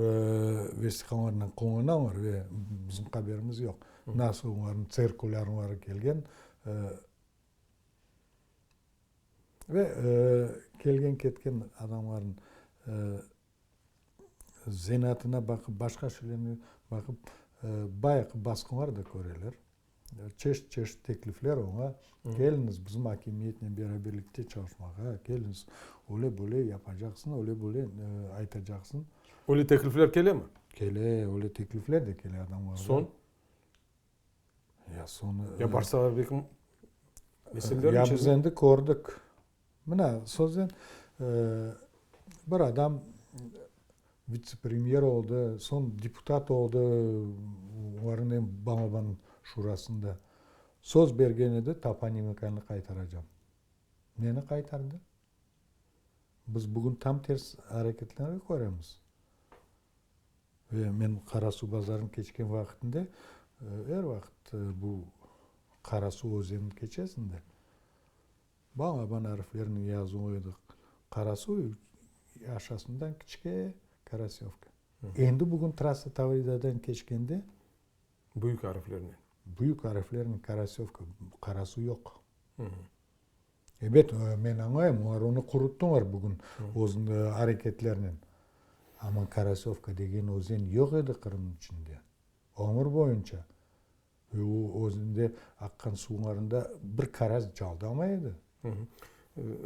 vesiqalarnen qullanalar ve bizim haberimiz yoq. Nasıl olarnıñ tsirkulârları kelgen. Ve kelgen-ketken adamlarnıñ. Zenaatına baqıp, başqa şeylerine baqıp, bayağı basqınlar da köreler. Çeşit-çeşit teklifler oña, keliñiz bizim akimiyetnen beraberlikte çalışmağa, keliñiz, öyle-böyle yapacaqsıñ, öyle-böyle aytacaqsıñ. Öyle teklifler kelemi? Kele, öyle teklifler de kele adamlardan. Soñ? Ya soñu... Ya barsalar belki meselelerni Ya biz endi kördik. Mına, sözden, bir adam vitse-premyer oldı, soñ deputat oldı, olarnıñ em balaban şurasında. Söz bergen edi, toponimikanı qaytaracam. Neni qaytardı? Biz bugün tam ters areketlerni köremiz. Ve men Qarasuvbazarnı keçken vaqıtında er vaqıt bu Qarasuv özenini keçesiñ de, Balaban arflernen yazılı edi Qarasuv, aşasından kiçke Karasevka. Endi bugün trassa Tavridadan keçkende. Büyük arflernen. Büyük arflernen Karasevka, Qarasuv yoq. Ebet, men añlayım, olar onı quruttılar bugün öz areketlerinen. Amma Karasevka degen özen yoq edi Qırımnıñ içinde. Ömür boyunca. Ve o özünde aqqan suvlarında bir karas caldamay edi.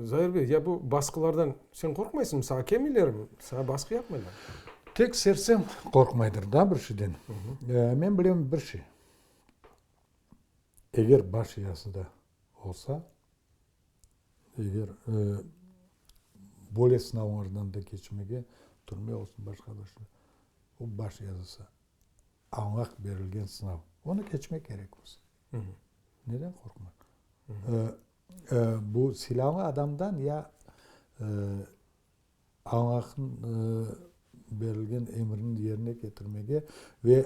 Zair bey, ya bu basqılardan sen qorqmaysıñmı? Saña kelmeylermi? Saña basqı yapmaylarmı? Tek sersem qorqmaydır da bir şeyden. Men bilem bir şey. Eger baş yazıda olsa, eger böyle sınavlardan da keçmege, türme olsun, başqa bir şey, o baş yazısı. Añlaq berilgen sınav. Onı keçmek kerekmiz. Neden qorqmaq? Bu silâlı adamdan ya Allah'nıñ berilgen emrini yerine ketirmege ve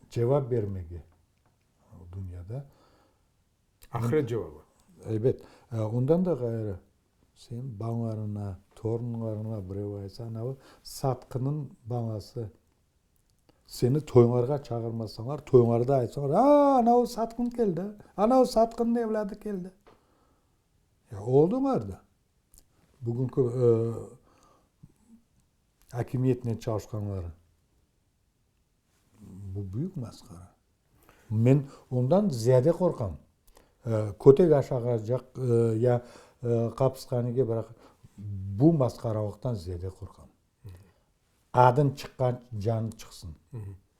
cevap bermege dünyada. Ahiret cevabı. Elbet. Ondan da ğayrı, sen balalarına, torunlarına birev aytsa, anavı satqınıñ balası, seni toylarğa çağırmasalar, toylarda aytsalar, a, anavı satqın keldi, anavı satqınnıñ evlâdı keldi. Ya oldılar da. Bugünki akimiyetnen çalışqanları. Bu büyük masqara. Men ondan ziyade qorqam. Kötek aşağacaq ya qapishanege bıraq, bu masqaralıqtan ziyade qorqam. Adıñ çıqqan canıñ çıqsın.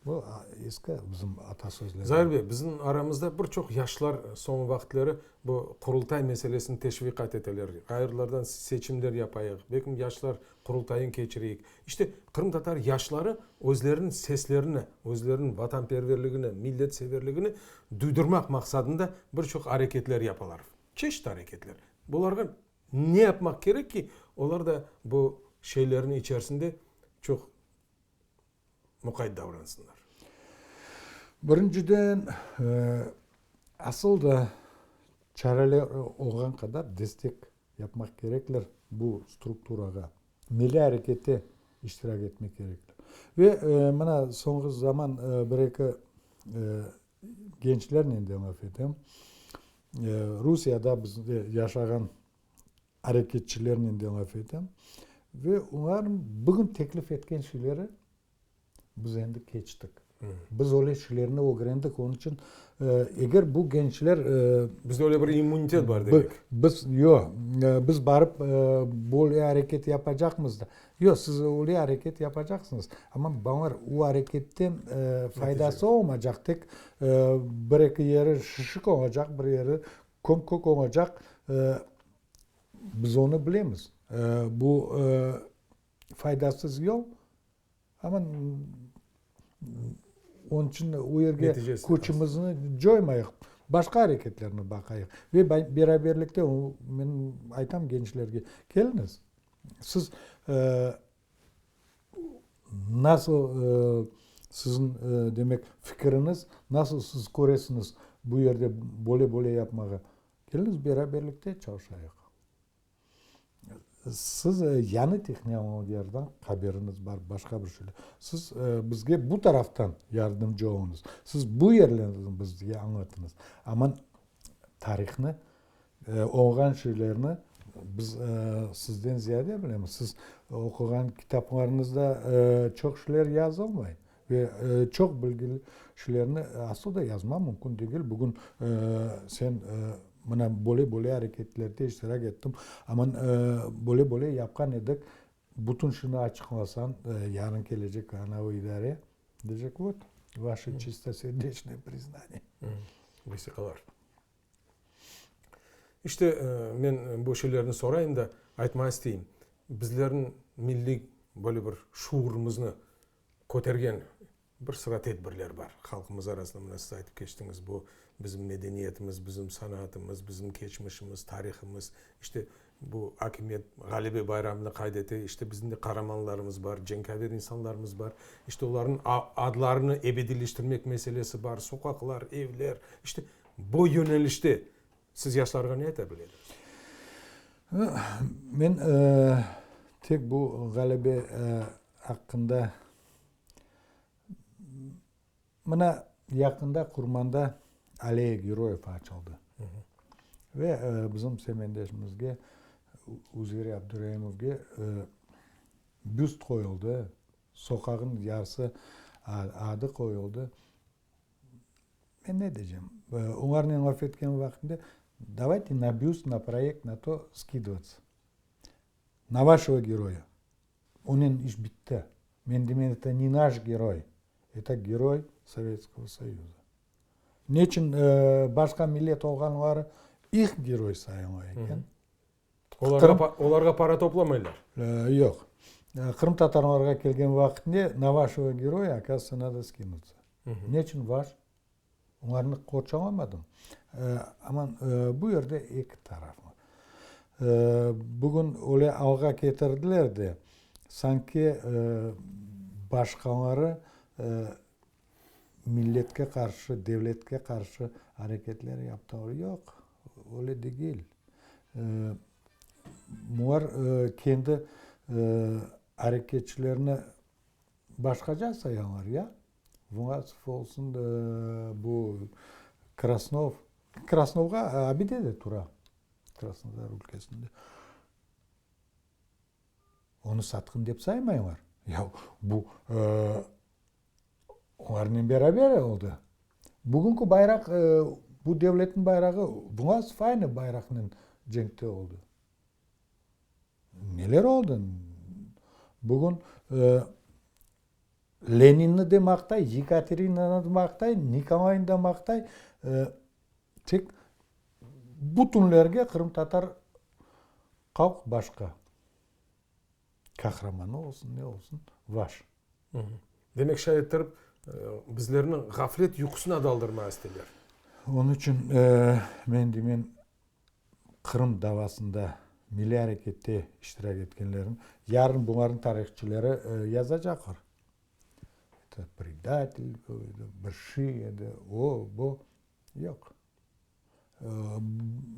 Bu eski bizim ata sözleri. Zair bey, bizim aramızda bir çoq yaşlar soñu vaqıtları bu Qurultay meselesini teşviqat eteler. Ğayrılardan seçimler yapayıq, belkim yaşlar Qurultayın keçireyik. İşte, qırımtatar yaşları özleriniñ seslerini, özleriniñ vatanperverligini, milletseverligini duydurmaq maqsadında bir çoq areketler yapalar. Çeşit areketler. Bularğa ne yapmaq kerek ki, olar da bu şeylerniñ içerisinde çoq muqayt davransınlar? Birinciden, asıl da çareler olğan qadar destek yapmaq kerekler bu strukturağa, milliy arekette iştirak etmek kerekler. Ve mına soñğı zaman bir-eki gençlernen de laf etem, Rusiyada bizde yaşağan areketçilernen de laf etem ve olar bugün teklif etken şeyleri Biz endi keçtik. Biz öyle şeylerni ögrendik, onıñ içün eger bu gençler... Bizde öyle bir immunitet bar demek. Biz, yoq, biz barıp böyle areket yapacaqmız da. Yoq, siz öyle areket yapacaqsıñız, amma balalar o areketten faydası olmaycaq, tek bir-eki yeri şişik olacaq, bir yeri köm-kök olacaq. Biz onı bilemiz. Bu faydasız yol. Amma onıñ içün o yerge küçümizni coymayıq, başqa areketlerni baqayıq. Ve beraberlikte, men aytam gençlerge, keliñiz, siz nasıl siziñ, demek, fikiriñiz, nasıl siz köresiñiz bu yerde böyle-böyle yapmağa, keliñiz beraberlikte çalışayıq. Siz yañı tehnologiyalardan haberiñiz bar, başqa bir şeyler. Siz bizge bu taraftan yardımcı oluñız. Siz bu yerlerni bizge añlatıñız. Amma tarihnı, olğan şeylerni. Biz sizden ziyade bilemiz. Siz oquğan kitaplarıñızda çoq şeyler yazılmay. Ve çoq bilgili şeylerni asıl da yazma mümkün degil. Bugün sen mına böyle-böyle areketlerde iştirak ettim, aman böyle-böyle yapqan edik, bütün şunı açıqlasañ, yarın kelecek anavı idare, deycek, vot, vaşe çistoserdeçnoye priznaniye. Vesiqalar. İşte, men bu şeylerni sorayım da, aytmağa isteyim, bizlerniñ milliy böyle bir şuurımıznı kötergen bir sıra tedbirler bar halqımız arasında. Mına siz aytıp keçtiñiz, bu bizim medeniyetimiz, bizim sanatımız, bizim keçmişimiz, tarihımız. İşte, bu akimiyet Ğalebe bayramını qayd ete, işte, bizim de qaramanlarımız bar, cenkâver insanlarımız bar. İşte, olarnıñ adlarını ebediyleştirmek meselesi bar, soqaqlar, evler. İşte, bu yönelişte siz yaşlarğa ne ayta bile ediñiz? Men tek bu ğalebe aqqında, mına, yaqında Qurmanda Alleya Geroyev açıldı. Ve bizim semendeşimizge, Üzeyir Abduraimovge büst qoyuldı, soqağın yarısı adı qoyuldı. Men ne deycem, olarnen laf etken vaqtımda, davayte na büst, na proyekt, na to skidovats. Na vaşego geroya. Onen iş bitti. Men deymen, eto ne naş geroy, eto geroy Sovetskogo Soyuza. Neçün başqa millet olğanları ih geroy sayıla eken? Olarğa para toplamaylar? Yoq. Qırımtatarlarğa kelgen vaqıtnde na vaşego geroya, okazıvıtsya, nado skinutsya. Neçün vaş? Olarnı qorçalamadım. Aman, bu yerde eki taraflı. Bugün öyle alğa ketirdiler de, sanki başqaları milletke qarşı, devletke qarşı areketler yaptılar. Yoq, öyle degil. Bular kendi areketçilerini Başqaca sayalar ya. Vlasov olsun, bu Krasnov. Krasnovğa abide de tura Krasnodar ülkesinde. Onı satqın dep saymaylar. Ya bu olarnen beraber oldı. Bugünki bayraq, bu devletniñ bayrağı, Vlasov aynı bayraqnen cenkte oldı. Neler oldı? Bugün Leninni de maqtay, Yekaterinanı da maqtay, Nikolaynı da maqtay, tek bütünlerge qırımtatar halq başqa. Qahramanı olsun, ne olsun, vaş. Demek, şay ettirip, bizlerni ğaflet yuqusına daldırmağa isteyler. Onıñ içün men deymen, Qırım davasında, milliy arekette iştirak etkenlerniñ, yarın bularnıñ tarihçileri yazacaqlar. Eto predatel edi, bir şey edi, o, bu. Yoq.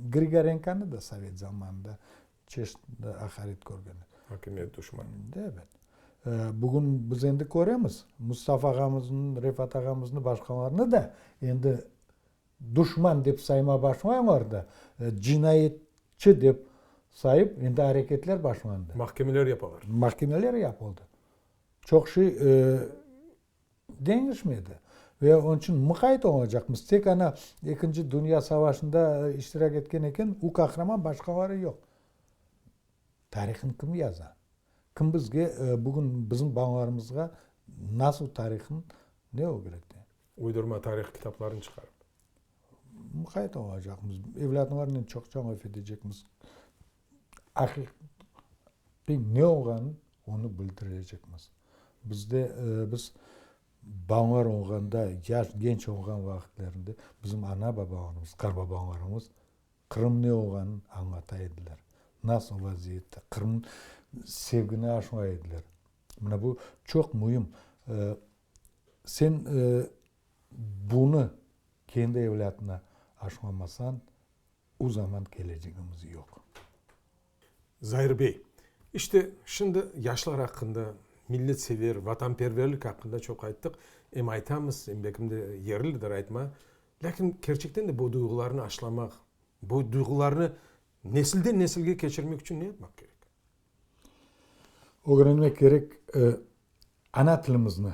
Grigorenkonı da sovet zamanında çeşit aqaret körgen edi. Akimiyet duşmanı. Ebet. Bugün biz endi köremiz, Mustafa ağamıznı, Refat ağamıznı, başqalarnı da endi Duşman dep sayma başlaylar da, cinayetçi dep sayıp, endi areketler başlandı. Mahkemeler yapalar. Mahkemeler yapıldı. Çoq şey deñişmedi. Ve onıñ içün muqayt olacaqmız. Tek ana Ekinci dünya savaşında iştirak etken eken, u qahraman, başqaları yoq. Tarihını kim yaza? Kim bizge, bugün bizim balalarımızğa nasıl tarihın ne ögrete? Uydurma tarih kitaplarını çıqarıp. Muqayt olacaqmız. Evlâtlarnen çoqça laf etecekmiz. Aqiqiy ne olğanın onı bildirecekmiz. Bizde, biz balalar olğanda, yaş, genç olğan vaqıtlarında bizim ana-babalarımız, qarbabalarımız Qırım ne olğanın añlata ediler. Nasıl vaziyette, Qırım sevgini aşlay ediler. Mına bu çoq müim. Sen bunı kendi evlâtına aşlamasañ, o zaman kelecegimiz yoq. Zair bey, işte şimdi yaşlar aqqında, milletsever, vatanperverlik aqqında çoq ayttıq. Em aytamız, em belkim de yerlidir aytma. Lâkin kerçekten de bu duyğularnı aşlamaq, bu duyğularnı. Nesilden nesilge keçirmek içün ne yapmaq kerek? Ögrenmek kerek ana tilimizni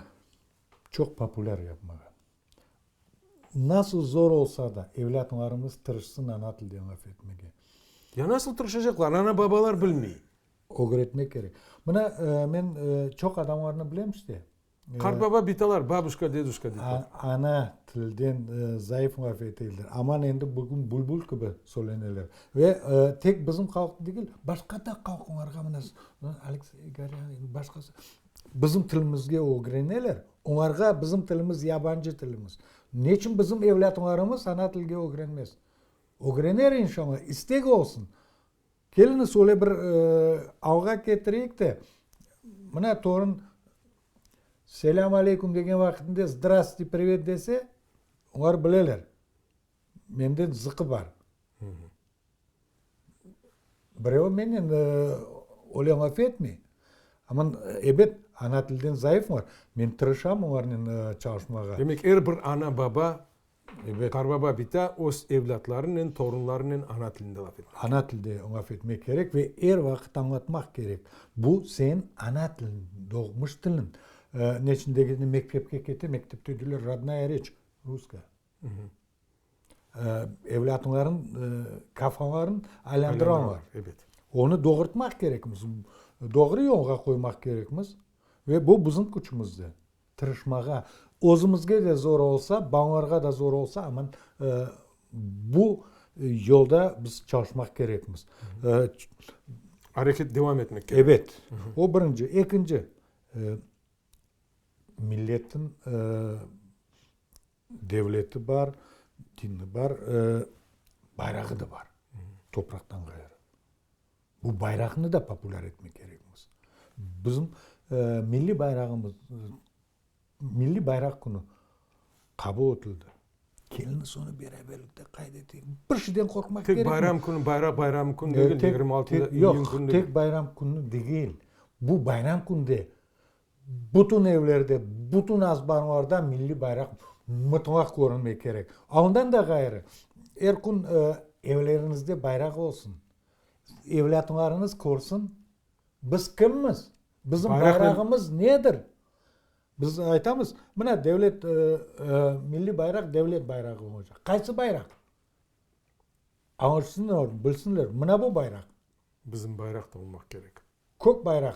çoq populâr yapmağa. Nasıl zor olsa da, evlâtlarımız tırışsın ana tilde laf etmege. Ya nasıl tırışacaqlar? Ana-babalar bilmey. Ögretmek kerek. Mına, men çoq adamlarnı bilem işte. Qartbaba, bitalar, babuşka, deduşka deyip. Ana tilden zayıf laf eteler. Aman endi bugün bülbül kibi söyleneler. Ve tek bizim halq degil, başqa da halqlarğa mına Aleksey Gorânin, başqası bizim tilimizge ögreneler. Olarğa bizim tilimiz yabancı tilimiz. Neçün bizim evlâtlarımız ana tilge ögrenmez? Ögrener inşallah, istek olsun. Keliñiz, öyle bir alğa ketireyik de, mına torun Selâm aleyküm degen vaqıtında Zdrasti, privet dese, olar bileler, menden zıqı bar. Birevi menen öyle laf etmey. Amma, ebet, ana tilden zayıflar. Men tırışam olarnen çalışmağa. Demek, er bir ana-baba Qarbaba bita öz evlâtlarınen, torunlarınen ana tilinde laf etmek. Ana tilde laf etmek kerek ve er vaqıt añlatmaq kerek, bu seniñ ana tiliñ, doğmuş tiliñ. Ne içün degende, mektepke kete, mektepte deyler, rodnaya reç, russkaya. Evlâtlarnıñ kafaların aylandıralar. Ebet. Onı doğurtmaq kerekmiz, doğru yolğa qoymaq kerekmiz ve bu bizim küçümizde. Tırışmağa. Özümizge de zor olsa, balalarğa da zor olsa, aman bu yolda biz çalışmaq kerekmiz. Areket devam etmek kerek. Ebet. O birinci. Ekinci, milletniñ devleti bar, dini bar, bayrağı da bar, topraqtan ğayrı. Bu bayraqnı da populâr etmek kerekmiz. Bizim milliy bayrağımız, Milliy bayraq künü qabul etildi. Keliñiz onı beraberlikte qayd eteyik. Bir şeyden qorqmaq kerekmey. Tek bayram künü, bayraq bayramı künü degil, 26 iyün künü degil. Tek bayram künü degil. Bu bayram künde bütün evlerde, bütün azbarlarda milliy bayraq mıtlaq körünmek kerek. Ondan da ğayrı, er kün evleriñizde bayraq olsun. Evlâtlarıñız körsin, biz kimmiz, bizim bayrağımız nedir? Biz aytamız, mına devlet, milliy bayraq devlet bayrağı olacaq. Qaysı bayraq? Añlaşsınlar, bilsinler, mına bu bayraq. Bizim bayraq da olmaq kerek. Kök bayraq.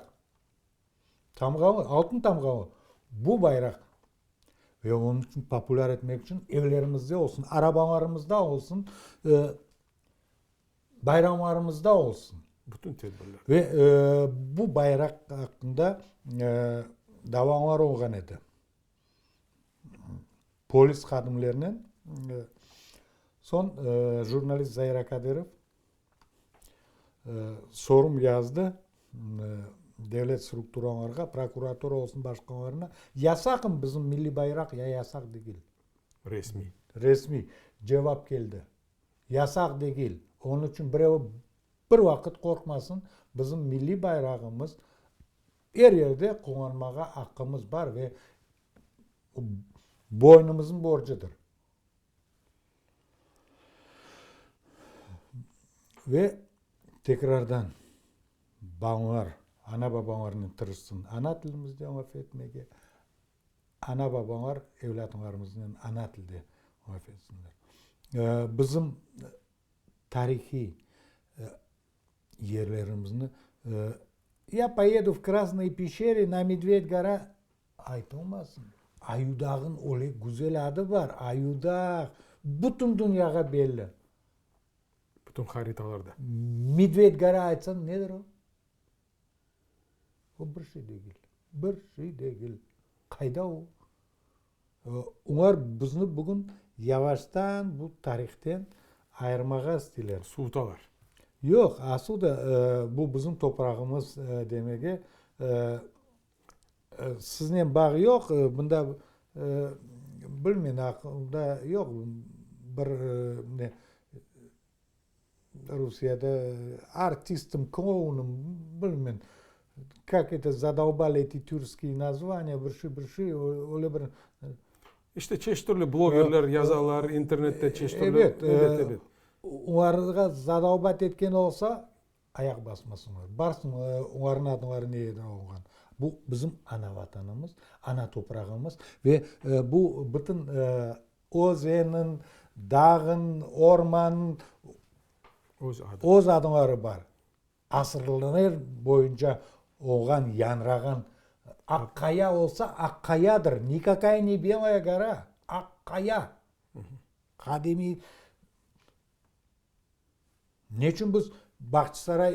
Tamğalı, altın tamğalı bu bayraq. Ve onıñ içün populâr etmek içün evlerimizde olsun, arabalarımızda olsun, bayramlarımızda olsun. Bütün tedbirler. Ve bu bayraq aqqında davalar olğan edi. Polis hadimlerinen. Soñ jurnalist Zair Akadırov Sorum yazdı devlet strukturalarğa, prokuratura olsun, başqalarına, yasaqmı bizim milliy bayraq ya yasaq degil? Resmiy. Resmiy. Cevap keldi. Yasaq degil. Onıñ içün birevi bir vaqıt qorqmasın, bizim milliy bayrağımız er yerde qullanmağa aqqımız bar ve boynumıznıñ borcudır. Ve tekrardan balalar ana-babalarnen tırışsın ana tilimizde laf etmege, ana-babalar evlâtlarımıznen ana tilde laf etsinler. Bizim tarihiy yerlerimizni Ya poyedu v Krasnıye Peşçerı na Medvedь gora aytılmasın. Ayudağnıñ öyle güzel adı bar, Ayudağ, bütün dünyağa belli. Bütün haritalarda. Medvedь gora aytsañ, nedir o? O bir şey degil. Bir şey degil. Qayda o? Olar bizni bugün yavaştan bu tarihten ayırmağa isteyler. Suvutalar. Yoq, asıl da bu bizim toprağımız demege siznen bağ yoq, bunda bilmeyim, aqılımda yoq bir ne Rusiyada artistim, klounim, bilmeyim, kak eto zadolbali eti türskiye nazvaniya, bir şey, bir şey, öyle bir. İşte çeşit türlü blogerler yazalar, internette çeşit türlü. Ebet, ebet. Olarğa zadolbat etken olsa, ayaq basmasınlar. Barsın, olarnıñ adları ne edi olğan. Bu bizim ana Vatanımız, ana toprağımız ve bu bütün özenniñ, dağıñ, ormannıñ öz adları bar. Asırlar boyunca olğan, yañrağan Aq Qaya olsa, Aq Qayadır, nikakaya ne Belaya gora, Aq Qaya. Qadimiy. Neçün biz Bağçasaray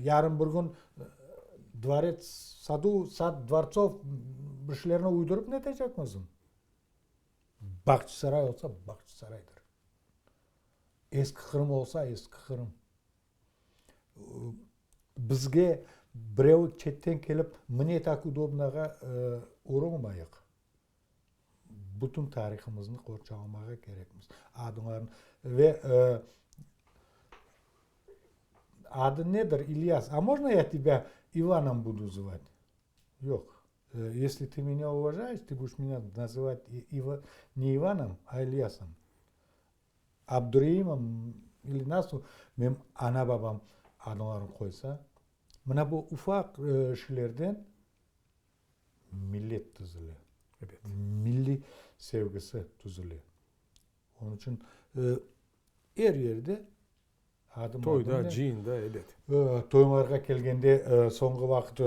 yarın bir kün dvorets, sadu, sad dvortsov bir şeylerni uydurıp netecekmiz? Bağçasaray olsa, Bağçasaraydır. Eski Qırım olsa, Eski Qırım. Bizge birev çetten kelip, mne tak udobnoğa urulmayıq. Bütün tarihımıznı qorçalamağa kerekmiz. Adlarını ve adı nedir, İlyas? A можно ya tebâ İvanom budu zvat? Yoq. Esli tı menâ uvajayeş, tı budeş menâ nazıvat ne İvanom, a İlyasom. Abdureimom ili nasıl menim ana-babam adlarını qoysa, mına bu ufaq şeylerden millet tüzüle, milliy sevgisi tüzüle. Onıñ içün er yerde adım Toyda, cıyında, ebet. Toylarğa kelgende soñğı vaqıt,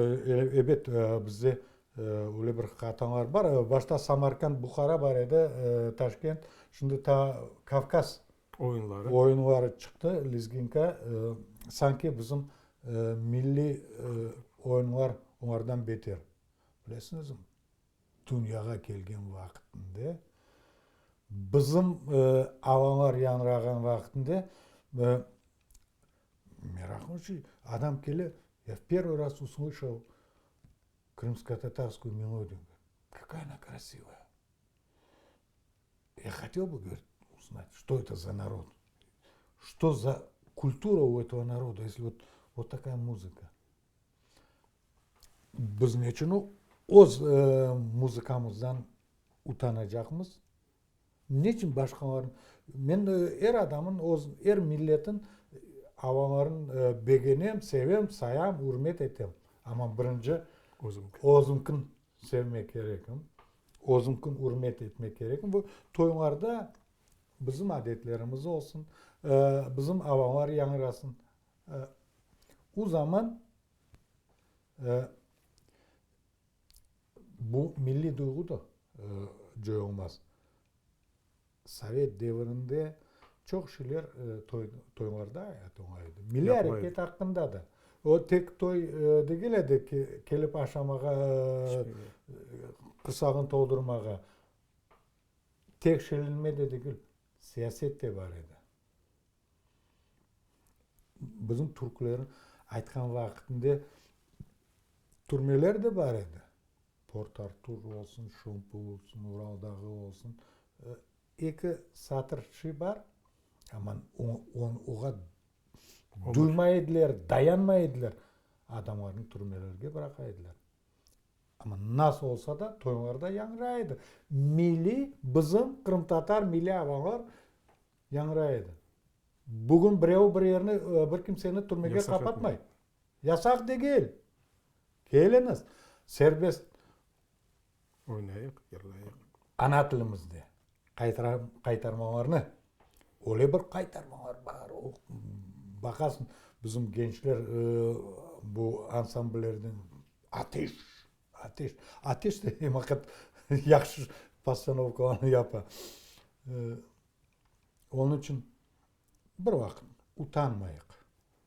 ebet, bizde öyle bir hatalar bar. Başta Samarkand, Buhara bar edi, Taşkent. Şimdi ta Kavkaz oyunları oyunları çıqtı, lezginka. Sanki bizim milliy oyunlar olardan beter. Bilesiñizmi, dünyağa kelgen vaqıtında, bizim avalar yañrağan vaqıtında, meraqlı şey, adam kele, ya v pervıy raz услышал krımskotatarskую melodию, kakaya ona krasivaya. Ya hotel bı, govorit, uznat, çto eto za narod, çto za kultura u etogo naroda, esli vot, vot takaya muzıka. Biz neçün öz muzıkamızdan utanacaqmız? Neçün başqalarnıñ? Men er adamın, öz, er milletin avaların begenem, sevem, sayam, ürmet etem. Amma birinci özümkin sevmek kerekim, özümkin ürmet etmek kerekim. Bu toylarda bizim adetlerimiz olsun, bizim avalar yañrasın. O zaman bu milliy duyğu da coyulmaz. Sovet devirinde çoq şeyler toylarda aytılğan edi. Milliy areket aqqında da. O tek toy degil edi ki, kelip aşamağa, qursağını toldurmağa. Tek şelenme de degil, siyaset de bar edi. Bizim türkler aytqan vaqtında türmeler de bar edi. Port-Artur olsun, Şompul olsun, Ural dağı olsun. Eki satır şey bar, amma oğa duymay ediler, dayanmay ediler. Adamlarnı türmelerge bıraqa ediler. Amma nasıl olsa da toylarda yañray edi. Milliy, bizim qırımtatar milliy avalar Yañray edi. Bugün birev bir yerni, bir kimseni türmege qapatmay. Yasaq degil. Keliñiz, serbest. Oynayıq, yırlayıq. Ana tilimizde qaytarmalarnı, öyle bir qaytarmalar bar, baqasıñ, bizim gençler bu ansamblerden ateş, ateş, ateş de em vaqıt yahşı postanovkalarnı yapa. Onıñ içün bir vaqıt utanmayıq.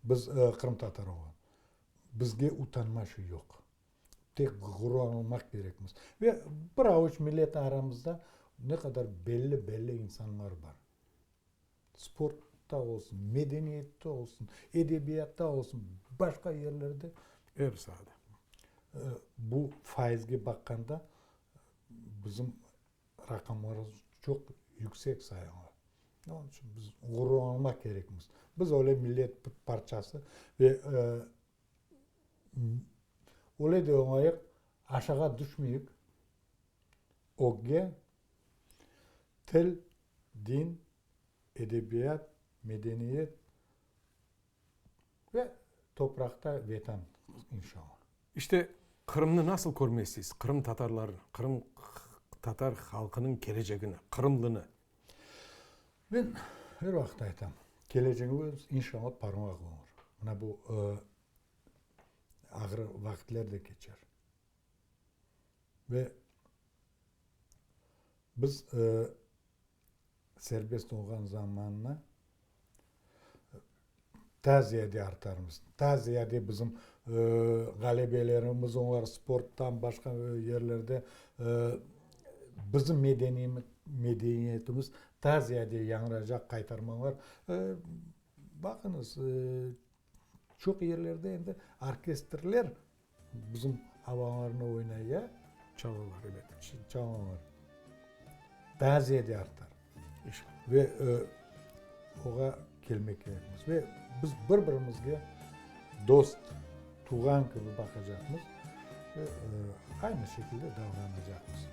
Biz qırımtatar ola. Bizge utanma şey yoq. Tek ğururlanmaq kerekmiz. Ve bir avuç millet aramızda ne qadar belli-belli insanlar bar. Sportta olsun, medeniyette olsun, edebiyatta olsun, başqa yerlerde. Er saada. Bu faizge baqqanda bizim Raqamlarımız çoq yüksek sayıla. Onıñ içün biz ğururlanmaq kerekmiz. Biz öyle millet bir parçası ve öyle de olayıq, aşağa tüşmeyik, ögge til, din, edebiyat, Medeniyet ve topraqta Vetan, inşallah. İşte, Qırımnı nasıl körmesiz, Qırım tatarlarını, Qırım tatar halqınıñ kelecegini, Qırımlını? Men er vaqıt aytam, kelecegimiz, inşallah, parlaq olur. Mına bu ağır vaqıtler de keçer. Ve biz serbest olğan zamannı taa ziyade artarmız. Taa ziyade bizim ğalebelerimiz olar sporttan, başqa yerlerde bizim medeniyetimiz taa ziyade yañıracaq, qaytarmalar. Baqıñız, çoq yerlerde endi orkestrler Bizim avalarnı oynay, ya? Çalalar, ebet. Çalalar. Daa ziyade artar. Ve oğa kelmek kerekmiz. Ve biz bir-birimizge dost, tuvğan kibi baqacaqmız ve aynı şekilde davranacaqmız.